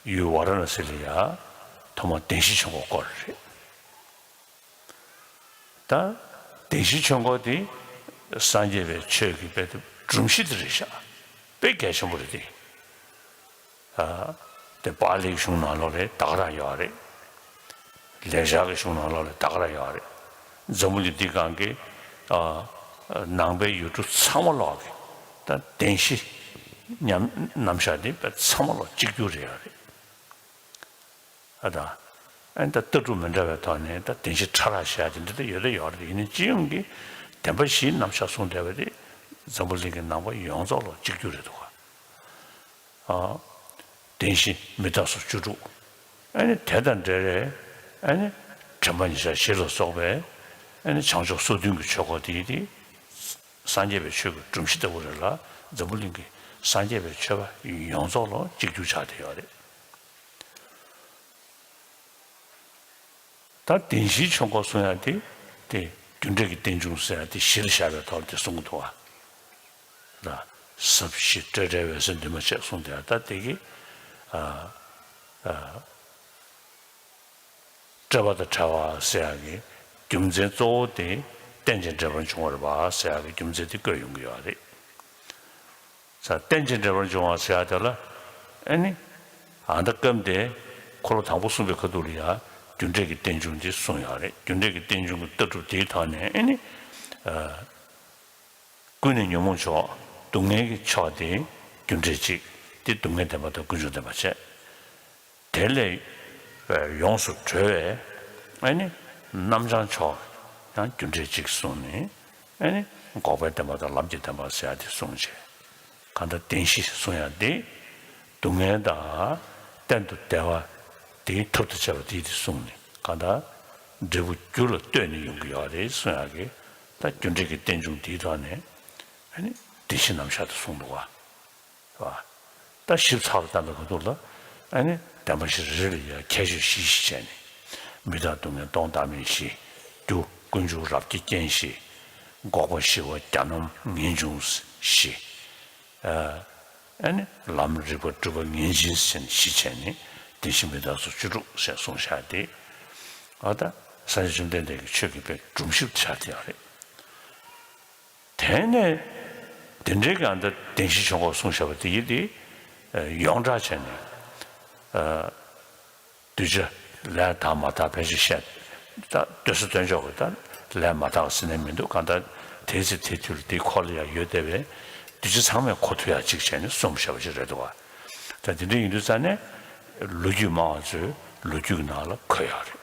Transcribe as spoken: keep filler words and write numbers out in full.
ཡུལ་ཝཱ་ར་ཎ་སི་ལ་ཡ་ཐོག་མར་བདེན་བཞིའི་ཆོས་འཁོར་བསྐོར་རེད། ད་བདེན་བཞིའི་ཆོས་འཁོར་དེ་སངས་རྒྱས་པའི་ཆོས་ཀྱི་དཔེ་དེ་སྒྲོམ་གཞི་དེ་རེད་ཤག་དཔེ་གལ་ཆེན་པོ་རེད་དེ། ཨ། དེ་པཱ་ལིའི་གཞུང་ནང་ལོགས་ལ་ད་ག་རང་ཡོད་རེད། ལེགས་སྦྱར་གྱི་གཞུང་ནང་ལོགས་ལ་ད་ག་རང་ཡོད་རེད། འཛམ་བུ་གླིང་འདི་སྒང་གི། ཨ། ནང་པའི་ཡུལ་གྲུ་ཚང་མ་ལོགས་ཀྱི་ད་བདེན་བཞི་མཉམ་རྣམ་གཞག་འདི་དཔེ་ཚང་མ་ལོགས་གཅིག་གྱུར་རེད་ཡོད་རེད། ཨ་ད། ཨ་ནི་ད་ལྟ་གྲུབ་མི་འདྲ་བའི་ཐོག་ནས་ད་བདེན་བཞི་ཕྲ་རགས་བཞག་དེ་འདྲ་ད་ཡོད་ད་ཡོད་རེད། ཡིན་ནའི་སྤྱི་ཡོངས་ཀྱི་བདེན་པ་བཞིའི་རྣམ་གཞག་གསུངས་བསྡད་པ་དེ་འཛམ་བུ་གླིང་གི་ནང་པ་ཡོངས་རྫོགས་ལ་གཅིག་གྱུར་རེད་འདུག་ག་ཨ། བདེན་བཞི་མི་རྟག་སོགས་བཅུ་དྲུག་ཨ་ནི་དེ་དང་འབྲེལ་བའི། ཨ་ནི་དྲན་པ་ཉེར་བཞག་བཞི་ལ་སོགས་པའི། ཨ་ནི་བྱང་ཕྱོགས་སོ་བདུན་གྱི་ཆོས་འཁོར་དེ་དེ་སངས་རྒྱས་པའི་ཆོས་ཀྱི་སྒྲོམ་གཞི་ལྟ་བུ་རེད་ལ། འཛམ་བུ་གླིང་གི་སངས་རྒྱས་པའི་ཆོས་པ་ཡོངས་རྫོགས་ལ་གཅིག་གྱུར་ཆགས་བསྡད་ཡོད་རེད། ད་བདེན་བཞིའི་ཆོས་འཁོར་གསུང་ཡ་དེ། དེ་རྒྱུ་འབྲས་ཀྱི་རྟེན་འབྱུང་ཟེར་ཡ་དེ་གཞིར་བཞག་པའི་ཐོག་དེ་གསུང་གི་འདུག་བ། ལ། ཟབ་ཞི་སྤྲོས་བྲལ་འོད་གསལ་འདུས་མ་བྱས་གསུངས་དེ། ད་དེ་གི། ཨ། ཨ། སྤྲོས་པ་དང་བྲལ་བ་ཟེར་ཡ་གི་རྒྱུ་མཚན་གཙོ་བོ་དེ་རྟེན་ཅིང་འབྲེལ་པར་འབྱུང་བ་རེད་པ་ཟེར་ཡ་གི་རྒྱུ་མཚན་དེ་བཀོད་ཡོང་གི་ཡོད་རེད། ས་རྟེན་ཅིང་འབྲེལ་པར་འབྱུང་བ་ཟེར་ཡ་དེ་ལ། ཨ་ནི། ཨ་ད་སྐབས་དེ་འཁོར་ལོ་དང་པོ་གསུངས་པའི་ཁ་ཐུག་ལ་ཡ་རྒྱུ་འབྲས་ཀྱི་རྟེན་འབྱུང་དེ་གསུངས་ཡོད་རེད། རྒྱུ་འབྲས་ཀྱི་རྟེན་འབྱུང་གི་ལྟ་གྲུབ་དེའི་ཐོག་ནས། ཨ་ནི། ཨ། ཀུན་ནས་ཉོན་མོངས་མཆོག་སྡུག་བསྔལ་གྱི་མཆོག་དེ་རྒྱུ་འབྲས་གཅིག་དེ་སྡུག་བསྔལ་བདེན་པ་དང་ཀུན་འབྱུང་བདེན་པ་བྱས། དེ་ལས་ཡོངས་སུ་གྲོལ་བའི། ཨ་ནི། རྣམ་བྱང་མཆོག་ཡང་རྒྱུ་འབྲས་གཅིག་གསུངས་ནས། ཨ་ནི། འགོག་པའི་བདེན་པ་དང་ལམ་གྱི་བདེན་པ་ཟེར་ཡ་དེ་གསུངས་བྱས། གང་ལྟར་བདེན་བཞི་གསུང་ཡ་དེ་སྡུག་བསྔལ་དང་གཏན་དུ་བདེ་བ་དེ་ཐོབ་ཏུ་བྱ་བ་དེ་དེ་གསུངས་ནས། གང་ལྟར་འབྲས་བུ་རྒྱུ་ལ་ལྟོས་ནས་ཡོང་གི་ཡོད་རེད་གསུང་ཡ་གི། ད་རྒྱུ་འབྲས་ཀྱི་རྟེན་འབྱུང་དེའི་ཐོག་ནས། ཨ་ནི། བདེན་བཞི་རྣམ་གཞག་དེ་གསུངས་འདུག་བ། བ། ད་ཞིབ་ཚགས་ལ་བལྟས་པའི་ཁ་ཐུག་ལ། ཨ་ནི་བདེན་པ་བཞི་རེ་རེ་ལ་ཡ་ཁྱད་ཆོས་བཞི་བཞི་བྱས་ནས། མི་རྟག་སྡུག་བསྔལ་སྟོང་བདག་མེད་བཞི། རྒྱུ་ཀུན་འབྱུང་རབ་ཀྱི་རྐྱེན་བཞི། འགོག་པ་ཞི་བ་གྱ་ནོམ་ངེས་འབྱུང་བཞི། ཨ་ནི་ལམ་རིག་པ་སྒྲུབ་པ་ངེས་འབྱིན་ཟེར་ནས་བཞི་བྱས་ནས། བདེན་བཞི་མི་རྟག་སོགས་བཅུ་དྲུག་ཟེར་གསུངས་བཞག་སྟེ། ཨ་ད་སངས་རྒྱས་བཅོམ་ལྡན་འདས་ཀྱི་ཆོས་ཀྱི་དཔེ་སྒྲོམ་གཞི་ཆགས་བསྡད་ཡོད་རེད། དེ་ནས་དེ་འདྲའི་གང་ལྟར་བདེན་བཞིའི་ཆོས་འཁོར་གསུངས་བཞག་པ་དེ་ཡིན་ཏེ། ཡོངས་གྲགས་བྱས་ནས། གདུལ་བྱ་ལས་དག་མ་དག་ཕལ་ཆེར་བཤད། ད་སྡོད་ས་སྟོན་ཆོག་གི། ད་ལས་མ་དག་ཟེར་ནས་མི་འདུག་གང་ལྟར་དེའི་ཚེ་དེའི་དུས་ལ་དེའི་འཁོར་ལ་ཡང་ཡོད་བསྡད་པའི་གདུལ་བྱ་ཚང་མས་གོ་ཐུབ་ཡག་ཅིག་བྱས་ནས་གསུངས་བཞག་པ་ཞིག་རེད་འདུག་བ། ད་དེ་འདྲ་ཡིན་དུས་ཙང་ནས་ལོ་རྒྱུས་སྨྲ་བ་ཚོས་ལོ་རྒྱུས་ཀྱི་ནང་ལ་འཁོད་ཡོད་